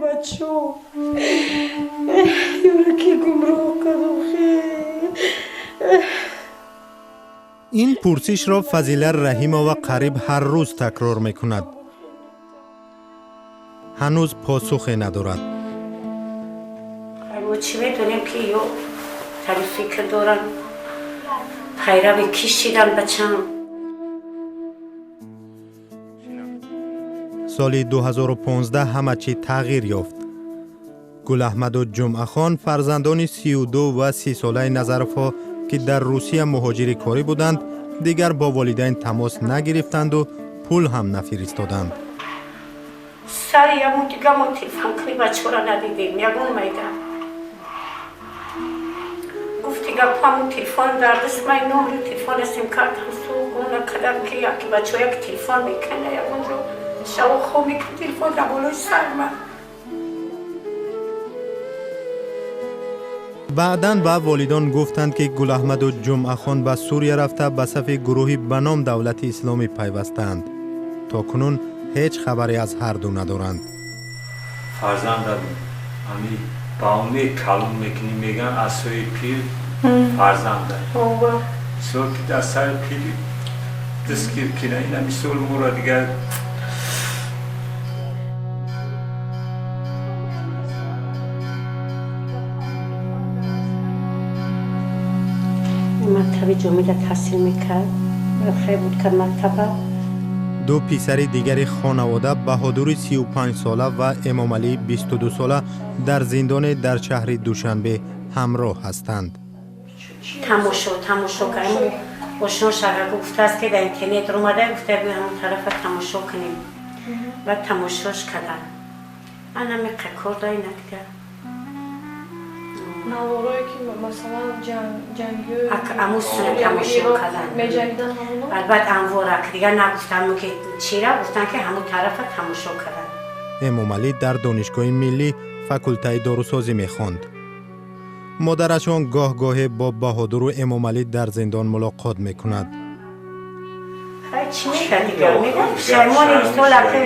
бачо. Ёра ки гумроҳ кардохи. Ин пурсишро Фазила Раҳимова қариб ҳар рӯз такрор мекунад. Ҳанӯз посухе надорад. Мо чӣ медонем, ки ё тари фикр доранд, пайрави кӣ шидан бачам. Соли 2015 ҳама чӣ тағйир ёфт. Гулаҳмаду Ҷумъахон, фарзандони 32 ва 30-солаи Назаровҳо, ки дар Русия муҳоҷири корӣ буданд, дигар бо волидайн тамос нагирифтанду пул ҳам нафиристоданд. Сари ягон дига мо телефонкунӣ бачаҳоро надидем, ягон майда. Гуфти гапаму телефон дар даст май, номери телефон сим-картам сӯ гум накардам, ки яки бачаҳо як телефон мекунад ягон ҷо. Шаво хоб мекунад, телефон дар болои сар ман. Баъдан ба волидон гуфтанд, ки Гулаҳмаду Ҷумъахон ба Сурия рафта, ба сафи гурӯҳи ба ном Давлати Исломӣ пайвастаанд. То кунун ҳеҷ хабаре аз ҳарду надоранд. Фарзанда ами ба умед калон мекунӣ, меган асои пир фарзанда. Мисол, ки дар сари пири дастгир кина, ина мисол моро дигар. Мактаби ҷомида таҳсил мекард, хай буд, кард мактаба. Ду писари дигари хонавода, Баҳодури 35-сола ва Эмомалӣ 22-сола, дар зиндоне дар шаҳри Душанбе ҳамроҳ ҳастанд. Тамошо кардем. Ошно шаҳраку гуфтааст, ки дар интернет омада, гуфта, биё ҳамон тарафа тамошо кунем. Баъд тамошош кардам. Ана меқа кор дай надига. Наворое ки, масалан, ҷангиё Аму суна тамошо кардан. Меҷангидан, ҳамоно? Албатта, анвора дигар нагуфтам, ки чира, гуфтан, ки ҳамон тарафа тамошо кардан. Эмомалӣ дар Донишгоҳи миллӣ факултаи дорусозӣ мехонд. Модарашон гоҳ-гоҳе бо Баҳодуру Эмомалӣ дар зиндон мулоқот мекунад. Хай, чӣ мега дигар? Мега пушаймони, мисол, аки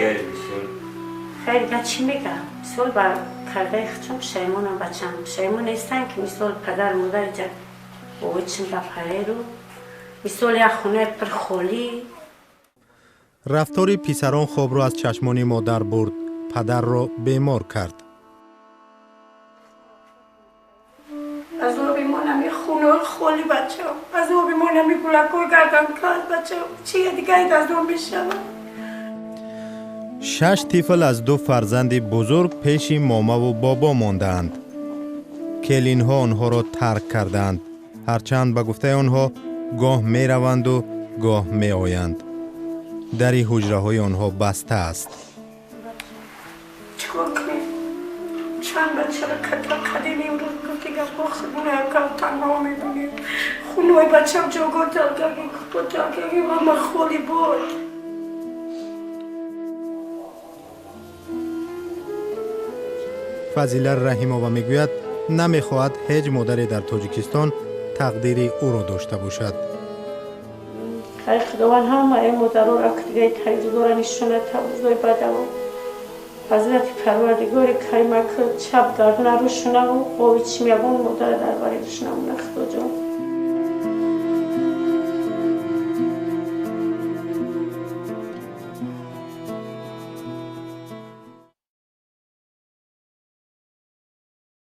хай, дигар чӣ мега? Мисол, ба кардаи худшон пушаймонам, бачам пушаймон нестанд, ки мисол падар модар иҷа бовичим ба пареру, мисол, як хонаи пир холӣ. Рафтори писарон хобро аз чашмони модар бурд, падарро бемор кард. Азоби мо нами хонаи холӣ, бача, азоби мо нами гулакҳои гарданказ, бача, чия дигаи азоб мешавад. Шаш тифл аз ду фарзанди бузург пеши момаву бобо мондаанд. Келинҳо онҳоро тарк кардаанд, ҳарчанд ба гуфтаи онҳо гоҳ мераванду гоҳ меоянд. Дари ҳуҷраҳои онҳо баста аст. Чикор кунем? Чанд бачаро ката кадем. Имрӯз гуфти гапҳо, худмона танҳо мебинем. Хунои бачам ҷого таркаги, купо таркаги, ҳама холӣ буд. Фазила Раҳимова мегӯяд, намехоҳад ҳеҷ модаре дар Тоҷикистон тақдири ӯро дошта бошад. Хай, Худованд ҳама ин модароро дигаи таҷрибаро нишона тавзои бадаво. Ҳазрати Парвардигори каримак чап гардона рӯшонаву бови чим ягон модара дар бари рӯшонамона, Худоҷон.